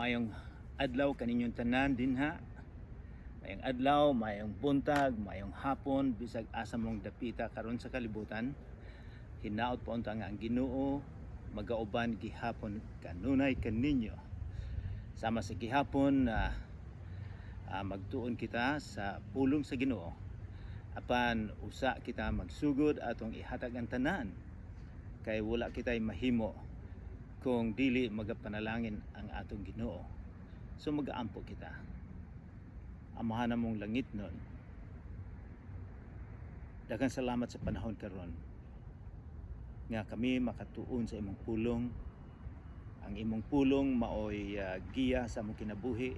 Maayong adlaw kaninyong tanan dinha. Maayong adlaw, maayong buntag, maayong hapon, bisag asa mong dapita karon sa kalibutan. Hinaot po unta nga ang Ginoo magauban gihapon kanunay kaninyo. Sama sa gihapon na magtuon kita sa pulong sa Ginoo. Apan usa kita magsugod, atong ihatag ang tanan kay wala kitay mahimo kung dili magapanalangin ang atong Ginoo. So magaampo kita. Amahan namong langitnon, daghang salamat sa panahon karon nga kami makatuon sa imong pulong. Ang imong pulong maoy giya sa among kinabuhi.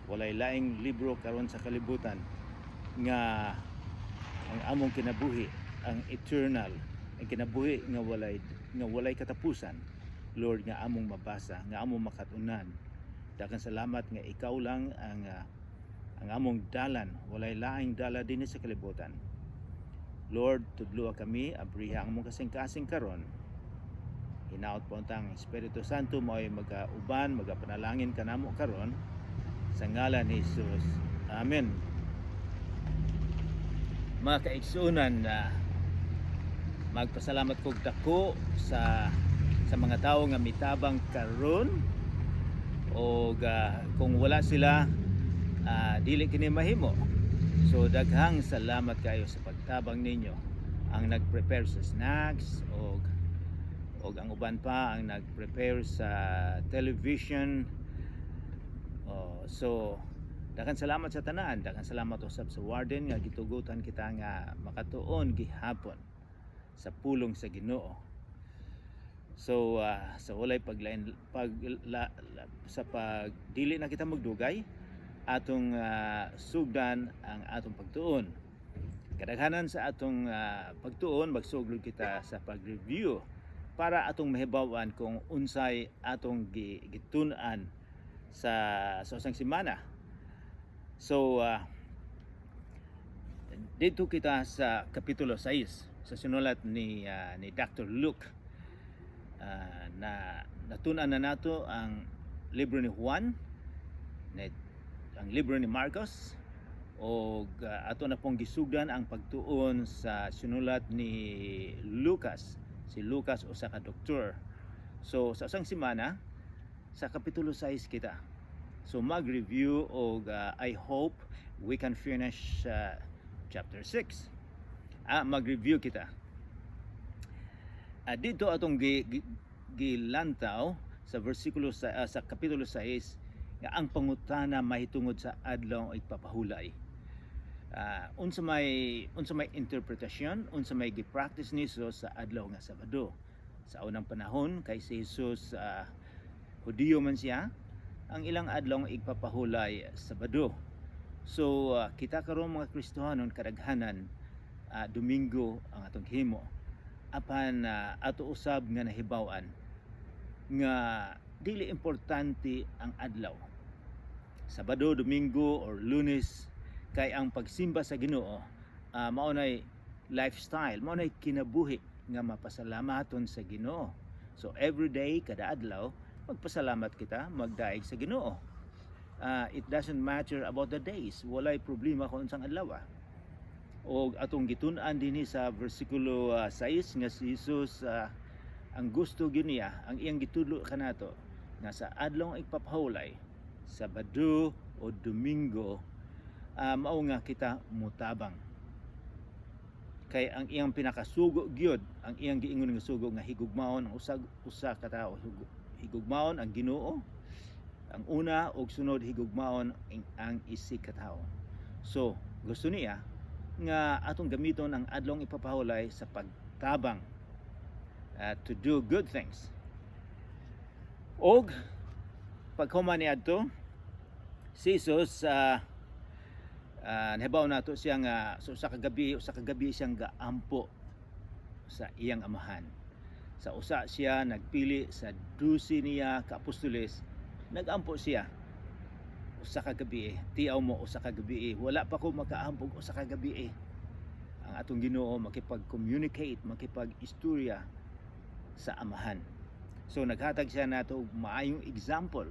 Walay laing libro karon sa kalibutan nga ang among kinabuhi, ang eternal, ang kinabuhi nga walay katapusan, Lord, nga among mabasa, nga among makatunan. Daghang salamat nga ikaw lang ang among dalan. Walay laing dala dinhi sa kalibutan. Lord, tudloa kami, abriha ang among kasing-kasing karon. Hinaot po ang Espiritu Santo mao'y magauban, magapanalangin kanamo karon, sa ngalan ni Jesus. Amen. Mga kaigsuonan, na magpasalamat kog dako sa mga tawo nga mitabang karon og kung wala sila, dili kini mahimo. So daghang salamat kayo sa pagtabang ninyo. Ang nag-prepare sa snacks og ang uban pa ang nag-prepare sa television. Oh, so daghang salamat sa tanan, daghang salamat usab sa warden nga gitugutan kita nga makatuon gihapon sa pulong sa Ginoo. So sa walay paglain pag la, la, sa pagdili na kita magdugay, atong sugdan ang atong pagtuon. Kadaghanan sa atong pagtuon, magsuglod kita sa pag-review para atong mahibaw-an kung unsay atong gitun-an sa usang semana. So dito kita sa kapitulo 6 sa sinulat ni Dr. Luke. Na natun-an na nato ang libro ni Juan, ang libro ni Marcos, o ato na pong gisugdan ang pagtuon sa sinulat ni Lucas. Si Lucas, usa ka doktor. So sa usang semana, sa kapitulo 6 kita. So mag-review og I hope we can finish chapter 6. Mag-review kita. Dito atong gilantaw sa versikulo sa kapitulo 6 nga ang pangutana mahitungod sa adlaw igpapahulay. Unsa may interpretasyon, unsa may gi-practice ni Jesus sa adlaw nga Sabado. Sa unang panahon, kay si Jesus Hudiyo man siya, ang ilang adlaw igpapahulay Sabado. So kita karon mga Kristohanon, kadaghanan Domingo ang atong himo. Apan ato usab nga nahibaw-an nga dili importante ang adlaw. Sabado, Domingo or Lunes, kay ang pagsimba sa Ginoo mao nay lifestyle, mao nay kinabuhi nga mapasalamaton sa Ginoo. So every day, kada adlaw, magpasalamat kita, magdaig sa Ginoo. It doesn't matter about the days. Walay problema kung unsang adlaw. Og atong gitun-an dinhi sa versikulo 6 nga si Jesus, ang gusto gyud niya, ang iyang gitudlo kanato nga sa adlaw igpapahulay, Sabado o Domingo, mao nga kita mutabang. Kay ang iyang pinakasugo gyud, ang iyang giingon nga sugo nga higugmaon ang usag usa ka tawo, higugmaon ang Ginoo ang una ug sunod higugmaon ang isig ka tawo. So gusto niya nga atong gamiton ang adlong ipapahulay sa pagtabang, to do good things. Og paghuman niadto si Jesus, nahibaw nato siya nga so usa ka gabi siyang gaampo sa iyang Amahan. Sa usa siya nagpili sa 12 niya ka apostoles, nagampo siya usa ka gabi. Tiaw mo, usa ka gabi, wala pa ko makaampo og usa ka gabi. Ang atong Ginoo makipag-communicate, makipag-istorya sa Amahan. So naghatag siya nato og maayong example.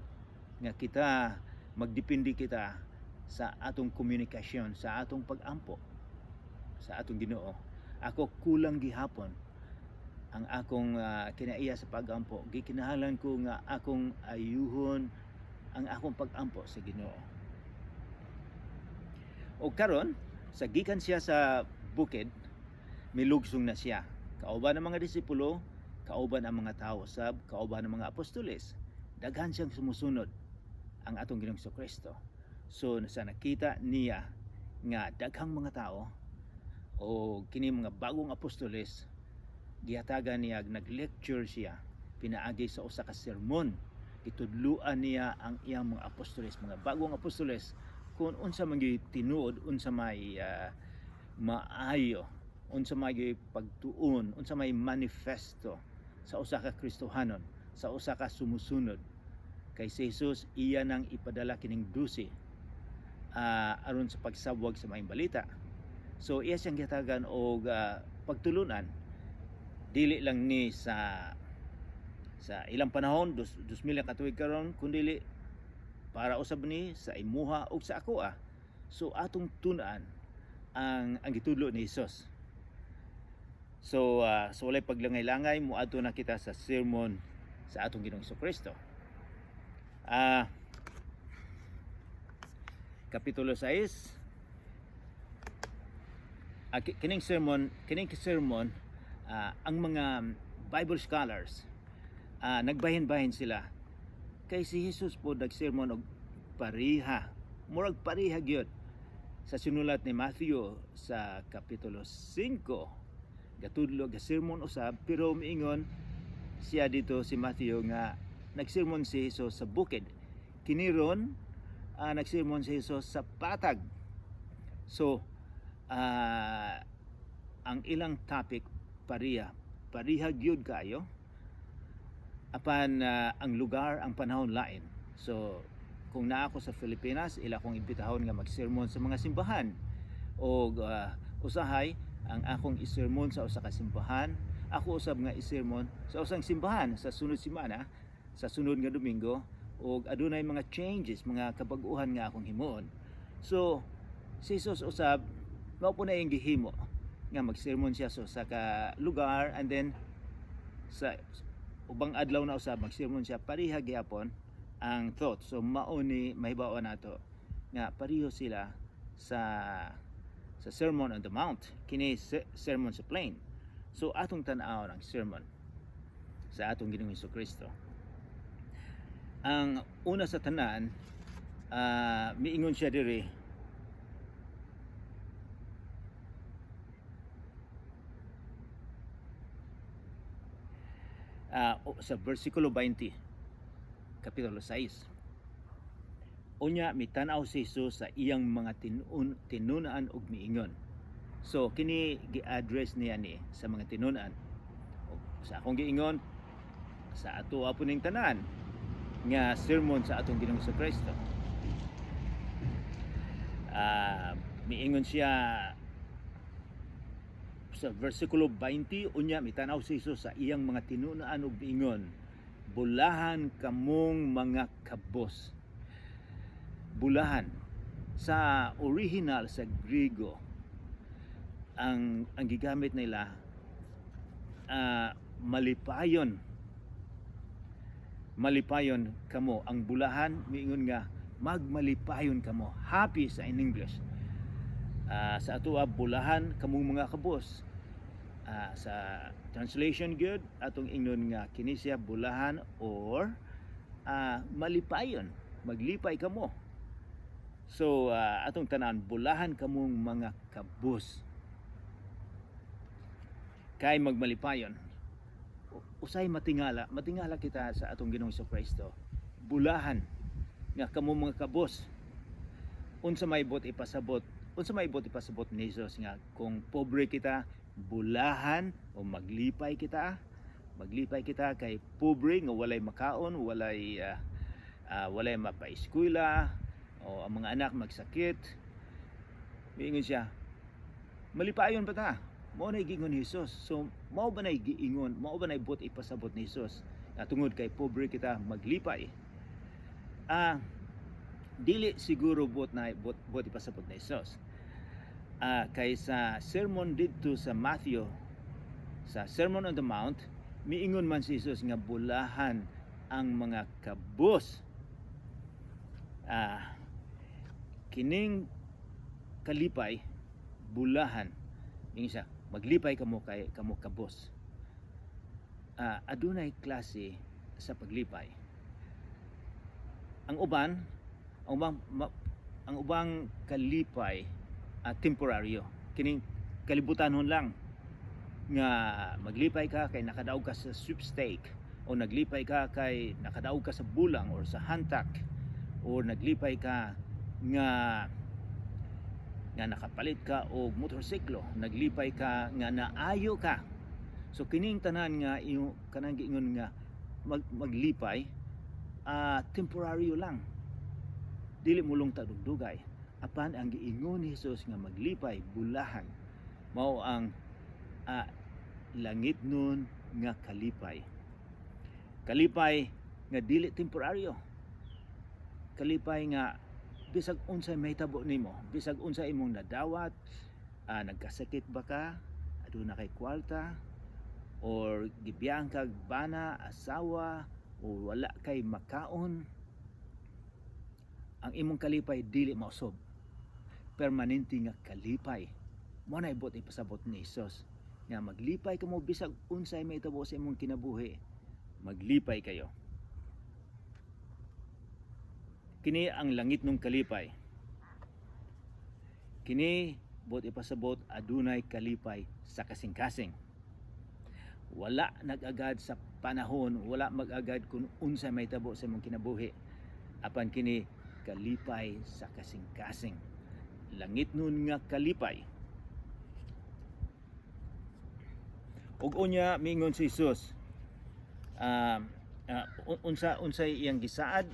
Nga kita magdepende kita sa atong komunikasyon, sa atong pagampo sa atong Ginoo. Ako, kulang gihapon ang akong kinaiya sa pagampo. Gikinahanglan ko nga akong ayuhon ang akong pagampo sa Ginoo. O karon, sa gikan siya sa bukid, milugsong na siya. Kauban ang mga disipulo, kauban ang mga tao sab, kauban ang mga apostoles. Daghan siyang sumusunod ang atong Ginoong Kristo. So sa nakita niya nga daghang mga tao o kini mga bagong apostoles, gihatagan niya, nag-lecture siya pinaagi sa usa ka sermon. Gitudluan niya ang iyang mga apostoles, mga bagong apostoles, kung unsa man gyud tinuod, unsa may maayo, unsa may gyud pagtuon, unsa may manifesto sa usa ka Kristohanon, sa usa ka sumusunod kay si Jesus. Iya nang ipadala kining 12 aron sa pagsabwag sa maayong balita. So iya siyang gihatagan og pagtulunan, dili lang ni sa ilang panahon, 2,000 ka tuig karon, kundi para usab ni sa imuha ug sa akoa. So atong tun-an ang gitudlo ni Hesus. So sa walay paglangay-langay, moadto na kita sa sermon sa atong Ginoong Kristo. Kapitulo 6. Kining sermon, ang mga Bible scholars, nagbahin-bahin sila kay si Jesus po nagsermon og pariha, murag pariha gyud sa sinulat ni Matthew sa kapitulo 5. Gatudlo, gasermon usab, pero miingon siya dito si Matthew nga nagsermon si Jesus sa bukid. Kini ron, nagsermon si Jesus sa patag. So ang ilang topic pariha pariha gyud kaayo, apan ang lugar, ang panahon lain. So kung naa ako sa Pilipinas, ila kong imbitahon nga magsermon sa mga simbahan o usahay ang akong isermon sa usa ka simbahan, ako usab nga isermon sa usang simbahan sa sunod semana, sa sunod nga Domingo, ug adunay mga changes, mga kabag-uhan nga akong himuon. So si Jesus usab mao po na iyang gihimo nga magsermon siya sa usa ka lugar and then sa ubang adlaw na usab magsermon siya, pareha gihapon ang thought. So mao ni mahibaw nato nga pareho sila sa Sermon on the Mount, kini sermon sa plain. So atong tan-awon ang sermon sa atong Ginoong Kristo. Ang una sa tanan, miingon siya diri sa versikulo 20, kapitulo 6. Unya mitan-aw si Jesus sa iyang mga tinun-an og miingon. So kini gi-address niya ni sa mga tinun-an. Sa akong giingon, sa ato po ning tanan nga sermon sa atong Ginoong Kristo. Miingon siya sa versikulo 20, unya mitan-aw si Jesus sa iyang mga tinun-an og miingon, "Bulahan kamong mga kabos." Bulahan sa original sa Griego, ang gigamit nila, malipayon, malipayon kamo. Ang bulahan miingon nga magmalipayon kamo, happy sa in English. Sa atoa, bulahan kamong mga kabos. Sa translation gyud atong ingnon nga kini siya bulahan or malipayon, maglipay kamo. So atong tanan, bulahan kamong mga kabos kay magmalipayon. Usay matingala, matingala kita sa atong Ginoong Kristo. Bulahan nga kamo mga kabos. Unsa may buot ipasabot? Unsa may buot ipasabot ni Jesus nga kung pobre kita, bulahan o maglipay kita? Maglipay kita kay pobre nga walay makaon, walay mapaeskwela o ang mga anak magsakit. Miingon siya, malipayon pa ta. Mao na giingon ni Jesus. So mao ba na giingon, mao ba na buot ipasabot ni Jesus nga tungod kay pobre kita, maglipay? Dili siguro buot na buot ipasabot ni Jesus. Kay sa sermon didto sa Matthew, sa Sermon on the Mount, miingon man si Jesus nga bulahan ang mga kabos. Kining kalipay bulahan. Ingon siya, "Maglipay kamo kay kamo kabos." Adunay klase sa paglipay. Ang ubang kalipay temporaryo. Kining kalibutanhon lang nga maglipay ka kay nakadaog ka sa sweepstake o naglipay ka kay nakadaog ka sa bulang or sa hantak or naglipay ka nga nakapalit ka og motorsiklo, naglipay ka nga naayo ka. So kining tanan nga iyo kanang giingon nga maglipay, temporaryo lang, dili mo lungtag dugay. Apan ang giingon ni Jesus nga maglipay, bulahan, mao ang langit nun nga kalipay, kalipay nga dili temporaryo, kalipay nga bisag unsay mahitabo nimo, bisag unsay imong nadawat, nagkasakit ba ka, aduna kay kwarta or gibiyaan kag bana, asawa, o wala kay makaon, ang imong kalipay dili mausab. Permanente nga kalipay. Mao na buot ipasabot ni Jesus nga maglipay kamo bisag unsay mahitabo sa imong kinabuhi, maglipay kayo. Kini ang langit nung kalipay. Kini buot ipasabot, adunay kalipay sa kasing-kasing. Wala nag-agad sa panahon, wala mag-agad kung unsay mahitabo sa imong kinabuhi, apan kini kalipay sa kasing-kasing, langit nun nga kalipay. Ug unya mingon si Jesus, unsay iyang gisaad?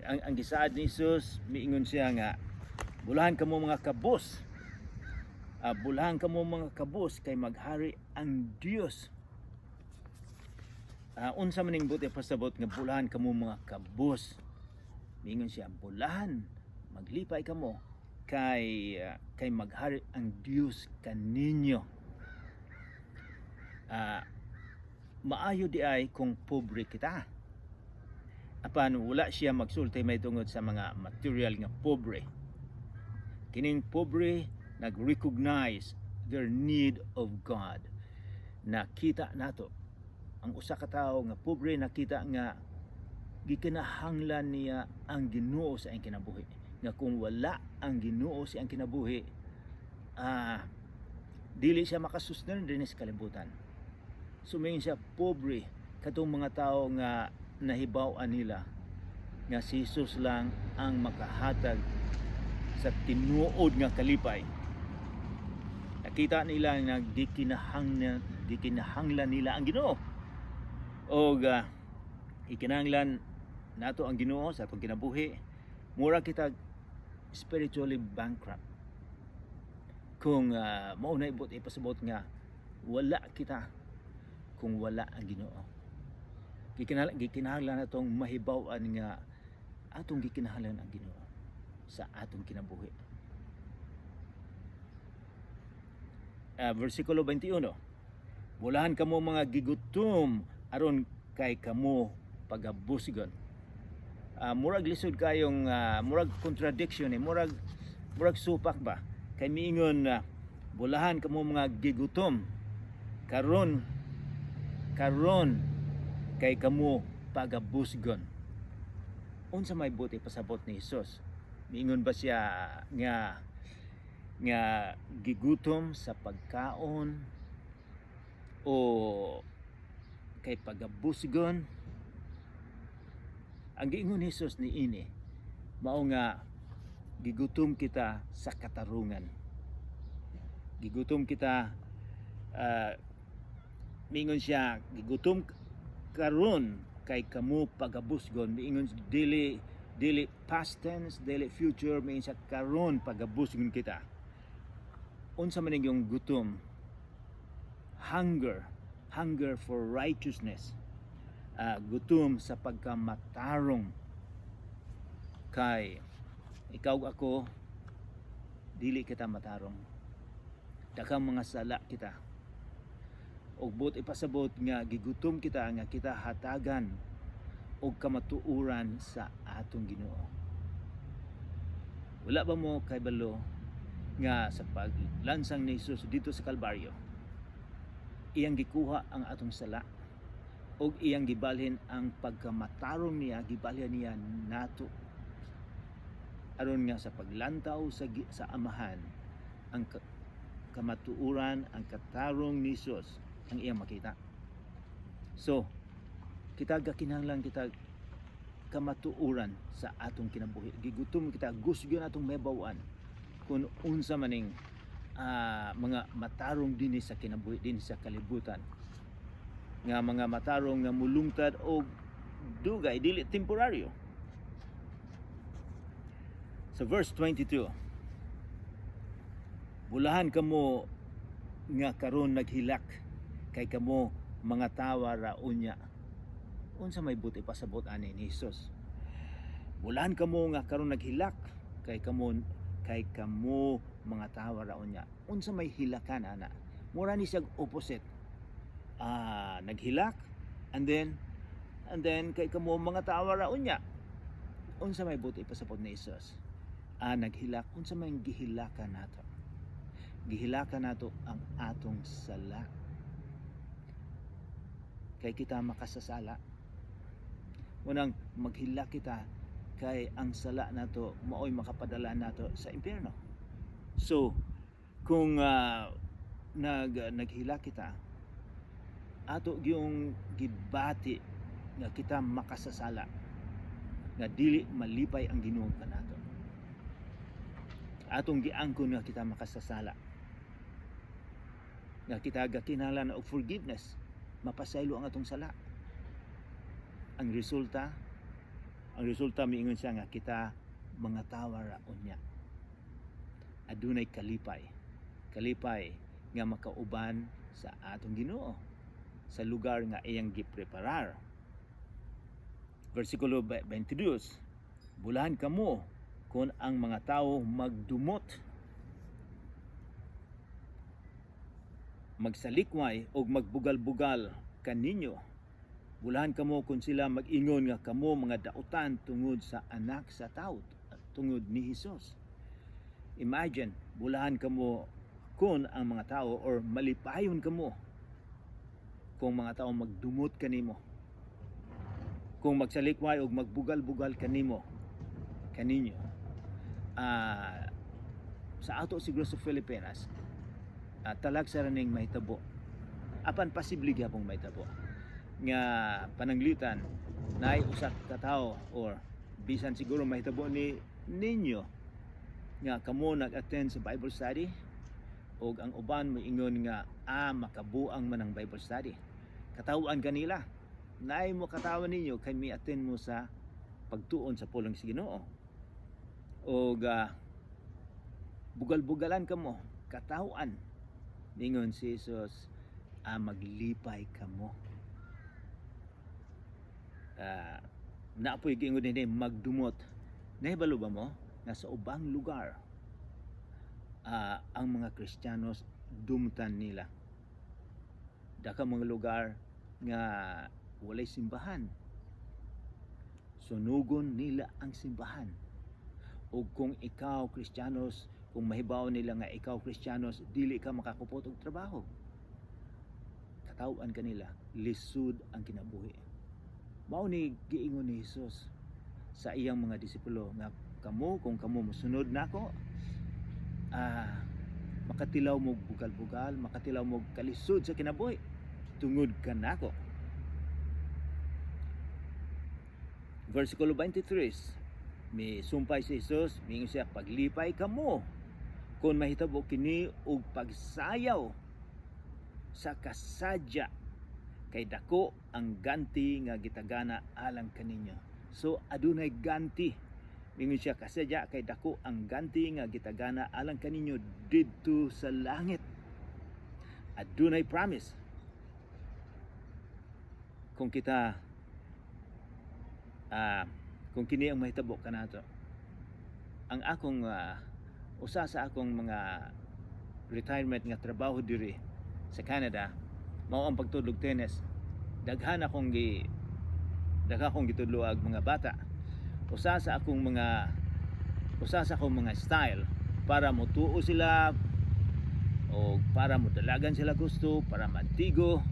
Ang gisaad ni Jesus, miingon siya nga bulahan kamo mga kabos. Bulahan kamo mga kabos kay maghari ang Dios. Unsa man ning buot pasabot nga bulahan kamo mga kabos? Miingon siya, bulahan, maglipay kamo kay maghari ang Dios kaninyo. Maayo di ay kung pobre kita. Apan wala siya magsulti may tungod sa mga material nga pobre. Kining pobre nag-recognize their need of God. Nakita nato ang usa ka tawo nga pobre, nakita nga gikinahanglan niya ang Ginoo sa iyang kinabuhi. Nga kung wala ang Ginoo sa iyang kinabuhi, dili siya makasustain dinhi sa kalibutan. Sumingon siya pobre katong mga tao nga nahibaw-an nila nga si Jesus lang ang makahatag sa tinuod nga kalipay. Nakita nila nga gikinahanglan nila ang Ginoo. Og ikinahanglan nato ang Ginoo sa atong kinabuhi. Mura kita spiritually bankrupt. Kung mao na buot ipasabot nga wala kita kung wala ang Ginoo. Gikinahanglan natong mahibaw-an nga atong gikinahanglan ang Ginoo sa atong kinabuhi. Versikulo 21. Bulahan kamo mga gigutom aron kay kamo pagabusgon. Murag lisod kayong murag contradiction eh, murag supak ba? Kay miingon bulahan kamo mga gigutom karon kay kamo pagabusgon. Unsa may buot ipasabot ni Jesus? Miingon ba siya nga gigutom sa pagkaon o kay pagabusgon? Ang giingon ni Jesus niini mao nga gigutom kita sa katarungan. Gigutom kita, miingon siya gigutom karon kay kamo pagabusgon. Miingon dili past tense, dili future, miingon siya karon pagabusgon kita. Unsa man yung gutom? Hunger, hunger for righteousness. Gutom sa pagkamatarong. Kay ikaw, ako, dili kita matarong. Daghang mga sala kita. Og buot ipasabot nga gigutom kita nga kita hatagan og kamatuoran sa atong Ginoo. Wala ba mo kaybalo nga sa paglansang ni Jesus didto sa Kalbaryo, iyang gikuha ang atong sala ug iyang gibalhin ang pagkamatarong niya, gibalhin niya nato aron nga sa paglantaw sa Amahan, ang kamatuoran, ang katarong ni Jesus ang iyang makita? So, kita gakinahanglan kita kamatuoran sa atong kinabuhi. Gigutom kita, gusto gyud atong mahibaw-an kung unsa maning mga matarong dinhi sa kinabuhi, dinhi sa kalibutan. Nga mga matarong nga mulungtad og dugay, dili temporaryo. Sa verse 22, "Bulahan kamo nga karon naghilak, kay kamo mangatawa ra unya." Unsa may buot ipasabot ani ni Jesus? Bulahan kamo nga karon naghilak, kay kamo mangatawa ra unya. Unsa may hilakan ana? Mura ni siya opposite. Naghilak and then kay kamo mangatawa ra unya. Unsa may buot ipasabot ni Jesus? Naghilak, unsa may gihilakan nato? Gihilakan nato ang atong sala. Kay kita makasasala. Unang maghilak kita kay ang sala nato maoy makapadala nato sa impyerno. So, kung naghilak kita, ato gyung gibati nga kita makasasala, nga dili malipay ang Ginoo kanato. Atong giangkon nga kita makasasala, nga kita gakinahanglan og forgiveness, mapasaylo ang atong sala. Ang resulta, miingon siya nga kita mangatawa ra unya. Adunay kalipay, kalipay nga makauban sa atong Ginoo sa lugar nga iyang gipreparar. Versikulo 22, "Bulahan kamo kung ang mga tao magdumot, magsalikway og magbugal-bugal kaninyo. Bulahan kamo kung sila mag-ingon nga kamo mga dautan tungod sa Anak sa Tao," tungod ni Hesus. Imagine, bulahan kamo kung ang mga tao or malipayon kamo kung mga tao magdumot kanimo, kung magsalikway og magbugal-bugal kanimo, kaninyo. Sa ato siguro sa Pilipinas, talagsa ra ning mahitabo. Apan posible gyapon mahitabo nga pananglitan naay usa ka tawo or bisan siguro mahitabo ni ninyo nga kamo nag-attend sa Bible study og ang uban moingon nga makabuang man ang Bible study. Katawhan kanila. Naay mo katawa ninyo kay mi attend mo sa pagtuon sa pulong sa Ginoo. Og bugal-bugalan kamo, katawhan. Ningon si Jesus, maglipay kamo. Naapoy giingon dinhi magdumot. Nahibalo ba mo nga sa ubang lugar, ang mga Kristiyanos dumtan nila? Daghang mga lugar nga walay simbahan. Sunugon nila ang simbahan. O kung ikaw Kristiyanos, kung mahibaw nila nga ikaw Kristiyanos, dili ka makakupot og trabaho. Kataw-an kanila, lisod ang kinabuhi. Mao ni giingon ni Jesus sa iyang mga disipulo nga kamo, kung kamo mosunod nako, makatilaw mo bugal-bugal, makatilaw mo kalisod sa kinabuhi tungod kanako. Versikulo 23, mi sumpay si Jesus, miingon siya, "Paglipay kamo kung mahitabo kini og pagsayaw sa kasadya, kay dako ang ganti nga gitagana alang kaninyo." So adunay ganti. Mingon siya, kasadya kay dako ang ganti nga gitagana alang kaninyo didto sa langit. Adunay promise. Kung kita kung kini ang mahitabo kanato. Ang akong usa sa akong mga retirement nga trabaho diri sa Canada mao ang pagtudlog tennis. Daghan akong gitudlo og mga bata. Usa sa akong mga style para motuo sila o para modalagan sila gusto, para mantigo,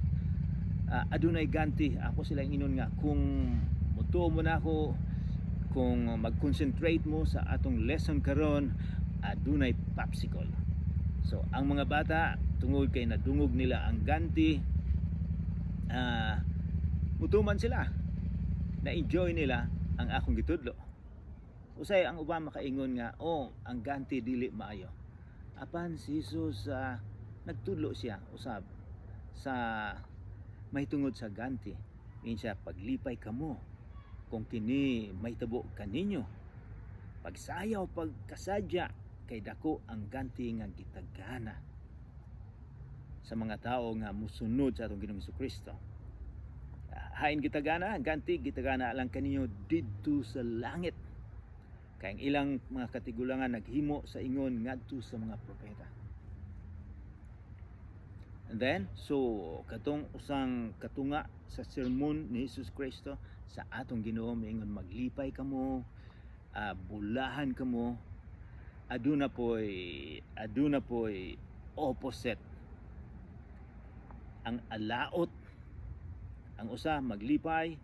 adunay ganti. Ako sila ingnon nga kung motuo mo na ako, kung mag-concentrate mo sa atong lesson karon, adunay popsicle. So ang mga bata, tungod kay nadungog nila ang ganti, mutuman sila, na-enjoy nila ang akong gitudlo. Usay ang uban makaingon nga, "Oh, ang ganti dili maayo." Apan si Jesus, nagtudlo siya usab sa mahitungod sa ganti. Ingon siya, "Paglipay kamo kung kini mahitabo kaninyo. Pagsayaw, pagkasadya, kay dako ang ganti nga gitagana sa mga tao nga musunod sa atong Ginoong Kristo." Hain gitagana, ganti gitagana lang kaninyo didto sa langit. Kay ang ilang mga katigulangan naghimo sa ingon ngadto sa mga propeta. And then, so katong usang katunga sa sermon ni Jesus Kristo sa atong Ginoo, miingon maglipay kamo, bulahan kamo, aduna poy opposite, ang alaot. Ang usa maglipay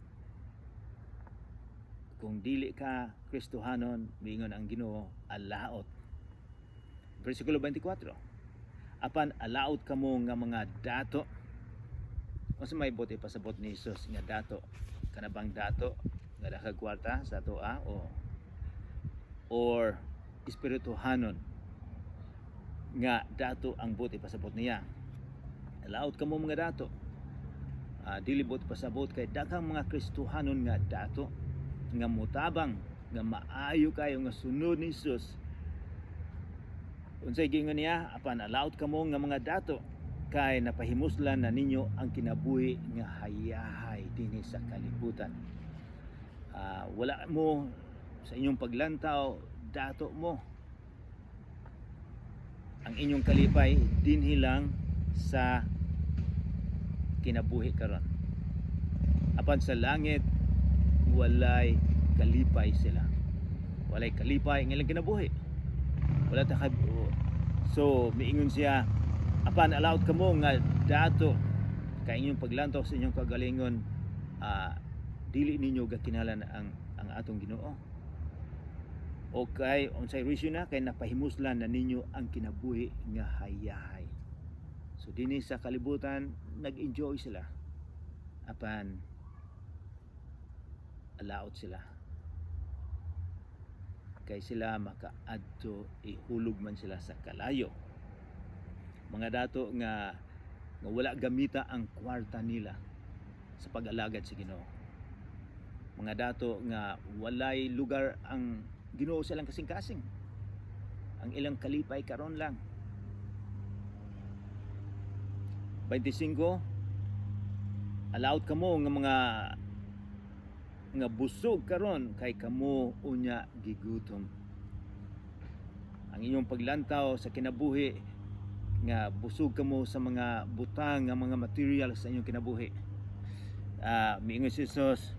kung dili ka Kristohanon, miingon ang Ginoo, alaot. Versikulo 24: "Apan alaot kamo nga mga dato." Unsa may buot ipasabot ni Jesus nga dato? Kana bang dato nga dakag kwarta sa atoa o or espirituhanon nga dato ang buot ipasabot niya? Alaot kamo mga dato. Dili buot pasabot kay daghang mga Kristohanon nga dato nga mutabang, nga maayo kayo nga sunod ni Jesus. Unsay giingon niya? "Apan alaot kamo nga mga dato, kay napahimuslan na ninyo ang kinabuhi nga hayahay dinhi sa kalibutan." Wala mo sa inyong paglantaw, dato mo. Ang inyong kalipay dinhi lang sa kinabuhi karon. Apan sa langit walay kalipay sila. Walay kalipay ang ilang kinabuhi. Wala ta ka. So miingon siya, "Apan alaot kamo nga dato, kay inyong paglantaw sa inyong kagalingon, dili ninyo gakinahanglan ang atong Ginoo." O kay unsay reason na? Kay napahimuslan na ninyo ang kinabuhi nga hayahay. So dinhi sa kalibutan nag-enjoy sila. Apan alaot sila. Kay sila makaadto, ihulog man sila sa kalayo. Mga dato nga wala gamita ang kwarta nila sa pag-alagad sa Ginoo. Mga dato nga walay lugar ang Ginoo sa ilang kasing-kasing. Ang ilang kalipay karon lang. 25: "Alaot kamo nga mga nga busog karon, kay kamo unya gigutom." Ang inyong paglantaw sa kinabuhi nga busog kamo sa mga butang, nga mga material sa inyong kinabuhi. Miingon si Jesus,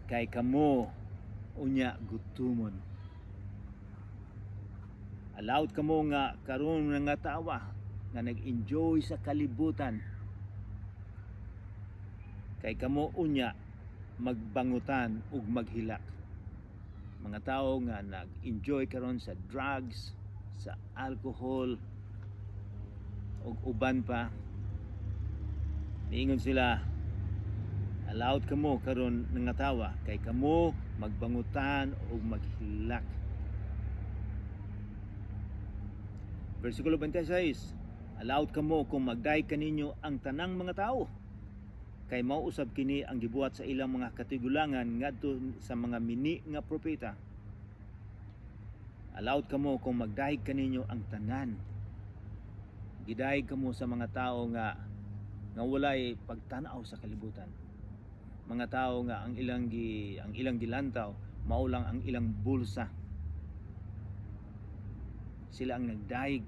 kay kamo unya gutumon. Alaot kamo nga karon nga tawa nga nag-enjoy sa kalibutan, kay kamo unya magbangutan ug maghilak. Mga tao nga nag-enjoy karon sa drugs, sa alcohol ug uban pa, niingon sila, "Alaot kamo karon nga tawa, kay kamo magbangutan ug maghilak." Versikulo 26: "Alaot kamo kung magdayeg kaninyo ang tanang mga tao, kay mao usab kini ang gibuhat sa ilang mga katigulangan ngadto sa mga mini nga propeta." Alaot kamo kung magdayeg kaninyo ang tanan. Gidayeg kamo sa mga tao nga walay pagtan-aw sa kalibutan. Mga tao nga ang ilang gilantaw mao lang ang ilang bulsa. Sila ang nagdayeg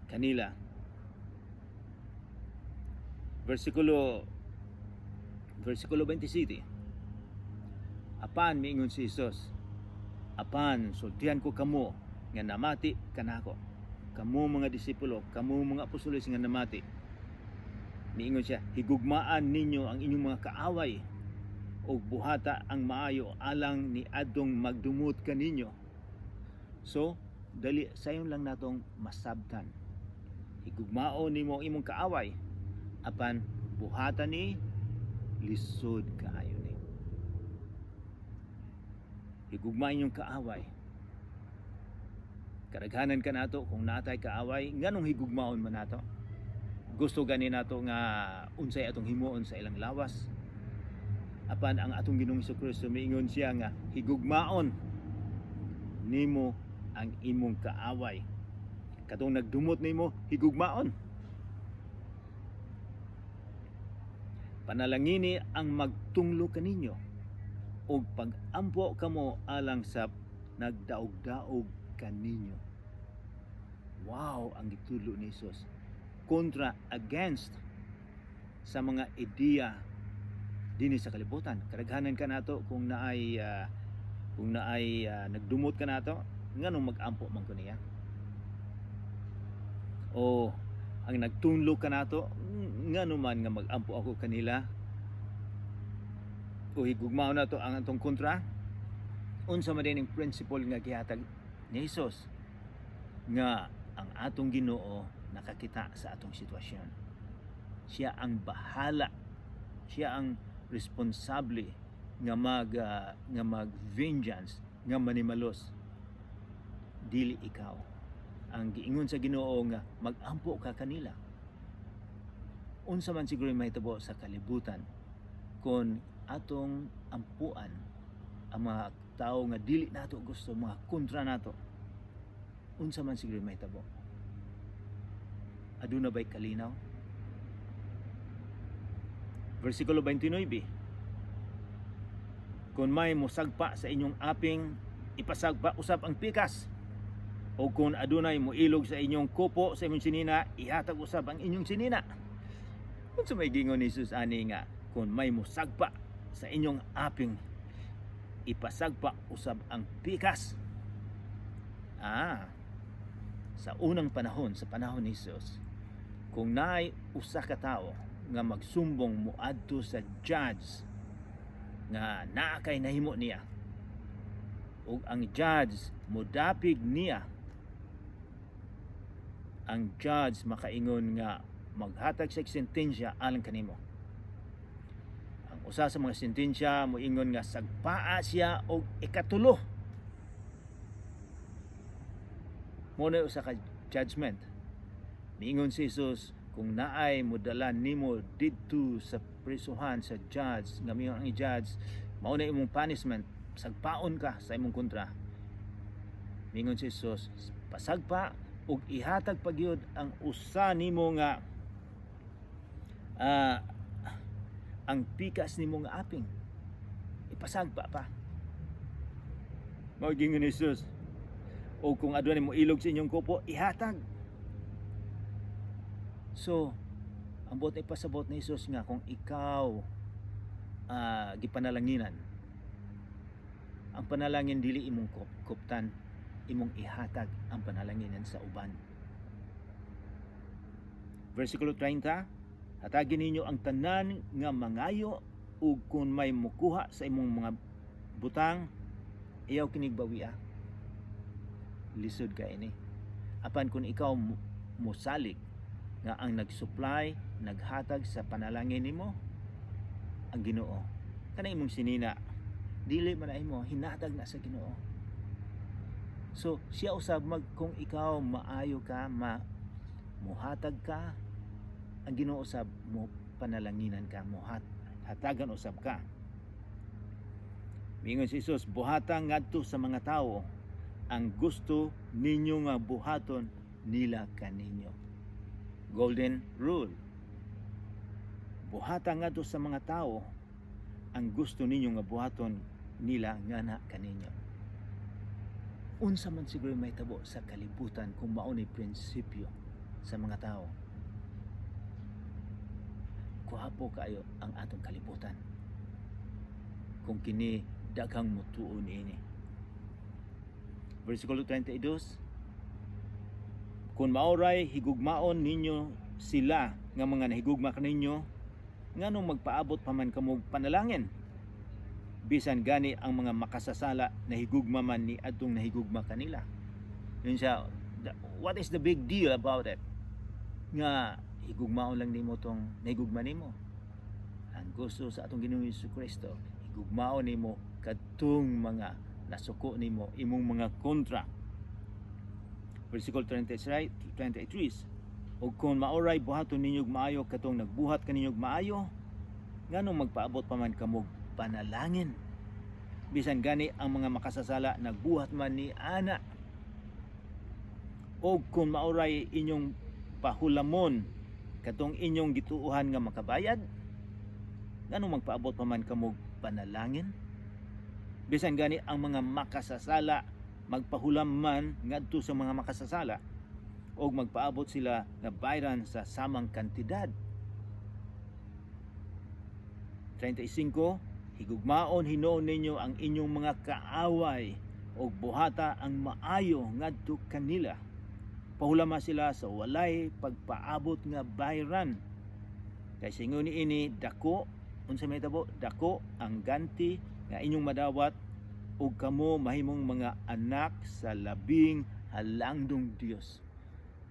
kanila. Versikulo 27. Apan miingon si Jesus, "Apan sultihan ko kamo nga namati kanako. Kamo mga disipulo, kamo mga apostoles nga namati." Miingon siya, "Higugmaan ninyo ang inyong mga kaaway ug buhata ang maayo alang ni adtong magdumot kaninyo." So, dali sayon lang natong masabtan. Higugmaon nimo ang imong kaaway, apan buhata ni, lisod kaayo ni. Higugma inyong kaaway. Kadaghanan kanato, kung natay kaaway, nganong higugmaon man nato? Gusto gani nato nga unsay atong himuon sa ilang lawas. Apan ang atong Ginoong Kristo, miingon siya nga higugmaon nimo ang imong kaaway. Katong nagdumot nimo, higugmaon. Panalangini ang magtunglo kaninyo ug pag-ampo kamo alang sa nagdaog-daog kaninyo. Wow, ang gitudlo ni Jesus. Kontra, against sa mga ideya dinhi sa kalibutan. Kadaghanan kanato, kung naay nagdumot kanato, nganong mag-ampo man ko niya? O ang nagtunlo kanato, ngano man nga mag-ampo ako kanila? O higugmaon nato ang atong kontra? Unsa man din ang principle nga gihatag ni Jesus nga ang atong Ginoo nakakita sa atong sitwasyon? Siya ang bahala. Siya ang responsable nga mag vengeance, nga manimalos. Dili ikaw. Ang giingon sa Ginoo nga mag-ampo ka kanila. Unsa man siguro mahitabo sa kalibutan kung atong ampuan ang mga tao nga dili nato gusto, mga kontra nato? Unsa man siguro mahitabo? Aduna ba'y kalinaw? Versikulo 29. Kung may musagpa sa inyong aping, ipasagpa usab ang pikas. O kung adunay moilog sa inyong kupo sa inyong sinina, ihatag usab ang inyong sinina. Unsa may gingon ni Jesus ani nga kung may musagpa sa inyong aping, ipasagpa usab ang pikas? Sa unang panahon, sa panahon ni Jesus, kung naay usa ka tawo nga magsumbong moadto sa judge nga naa kay nahimo niya ug ang judge modapig niya, ang judge makaingon nga maghatag sa sentensya alang kanimo. Ang usa sa mga sentensya, moingon nga sagpaa siya og ikatulo. Mo na usa ka judgment. Miingon si Jesus, kung naay modala nimo didto sa prisuhan, sa judge, nga miingon ang judge, mao na imong punishment, sagpaon ka sa imong kontra. Miingon si Jesus, pasagpa ug ihatag pa gyud ang usa nimo nga ang pikas nimo nga aping, ipasagpa pa. Mao gingon ni Jesus, o kung adunay mo ilog sa inyong kupo, ihatag. So ang buot ipasabot ni Jesus nga kung ikaw gipanalanginan, ang panalangin dili imong kuptan, imong ihatag ang panalanginan sa uban. Versikulo 30. Hatagin ninyo ang tanan nga mangayo, ug kung may mukuha sa imong mga butang, ayaw kinig bawia. Lisod ka ini. Apan kung ikaw mosalig nga ang nag-supply, naghatag sa panalangin nimo ang Ginoo, kanang imong sinina dili man na imo, hinatag na sa Ginoo. So siya usab mag, kung ikaw maayo ka, ma muhatag ka, ang Ginoo usab mo panalanginan ka, mo hatagan usab ka. Mingon si Jesus, "Buhata ngadto sa mga tawo ang gusto ninyo nga buhaton nila kaninyo." Golden rule. Buhata ngadto sa mga tao ang gusto ninyo nga buhaton nila ngana kaninyo. Unsa man siguro mahitabo sa kalibutan kung mao ni prinsipyo sa mga tao? Kuwapo kaayo ang atong kalibutan kung kini daghang mutuo niini. Versikulo 32: "Kung maoray higugmaon ninyo sila nga mga nahigugma kaninyo, nganong magpaabot pa man kamog panalangin? Bisan gani ang mga makasasala nahigugma man ni adtong nahigugma kanila." Yun siya, what is the big deal about it? Nga higugmaon lang nimo tong nahigugma nimo. Ang gusto sa atong Ginoong Hesus Kristo, higugmaon nimo kadtong mga nasuko nimo, imong mga kontra. Versikulo 23, 23: "Ug kung maoray buhaton ninyo maayo katong nagbuhat kaninyo maayo, nganong magpaabot pa man kamog panalangin? Bisan gani ang mga makasasala nagbuhat man ni ana. Og kung maoray inyong pahulamon katong inyong gituohan nga makabayad, nganong magpaabot pa man kamog panalangin? Bisan gani ang mga makasasala magpahulam man ngadto sa mga makasasala og magpaabot sila nga bayran sa samang kantidad." 35: "Higugmaon hinuon ninyo ang inyong mga kaaway ug buhata ang maayo ngadto kanila. Pahulama sila sa walay pagpaabot nga bayran. Kay singon niini dako," unsa may tabo? "Dako ang ganti nga inyong madawat ug kamo mahimong mga anak sa Labing Halangdong Dios."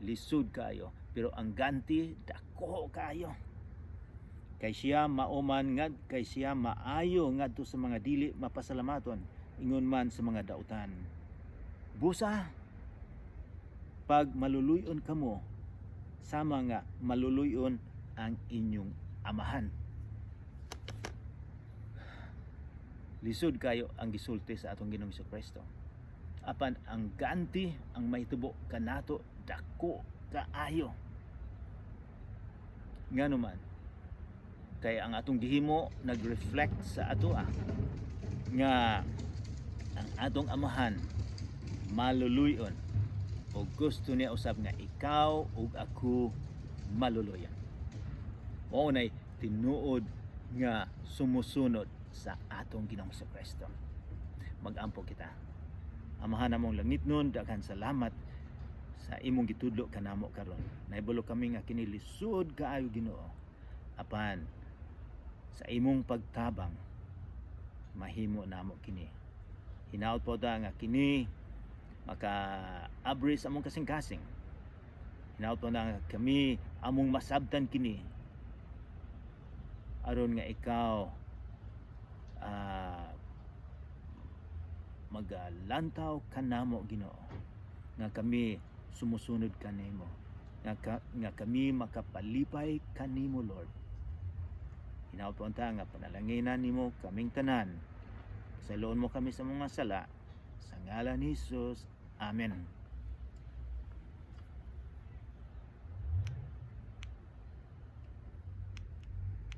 Lisod kayo, pero ang ganti dako kayo. Kay siya maayo ngadto sa mga dili mapasalamaton, ingon man sa mga dautan. Busa pag maluluyon kamo sama nga maluluyon ang inyong Amahan. Lisod kayo ang gisulti sa atong Ginoong Kristo. Apan ang ganti ang mahitabo kanato dako kaayo. Ngano man, kay ang atong gihimo nag-reflect sa atoa nga ang atong Amahan maluluyon o gusto niya usab nga ikaw ug ako maluluyan. Mao nay tinuod nga sumusunod sa atong Ginoong Kristo. Mag-ampo kita. Amahan namong langitnon, daghan salamat sa imong gitudlo kanamo karon. Nahibalo kami nga kini lisod kaayo, Ginoo. Apan sa imong pagtabang mahimo namo kini. Hinaot po ta nga kini maka-abri sa among kasing-kasing. Hinaot po na nga kami among masabtan kini aron nga ikaw magalantaw kanamo, Ginoo, nga kami sumusunod kanimo, nga kami makapalipay kanimo, Lord. Hinaot po ta nga panalanginan nimo kaming tanan. Pasayloon mo kami sa mga sala. Sa ngalan ni Jesus. Amen.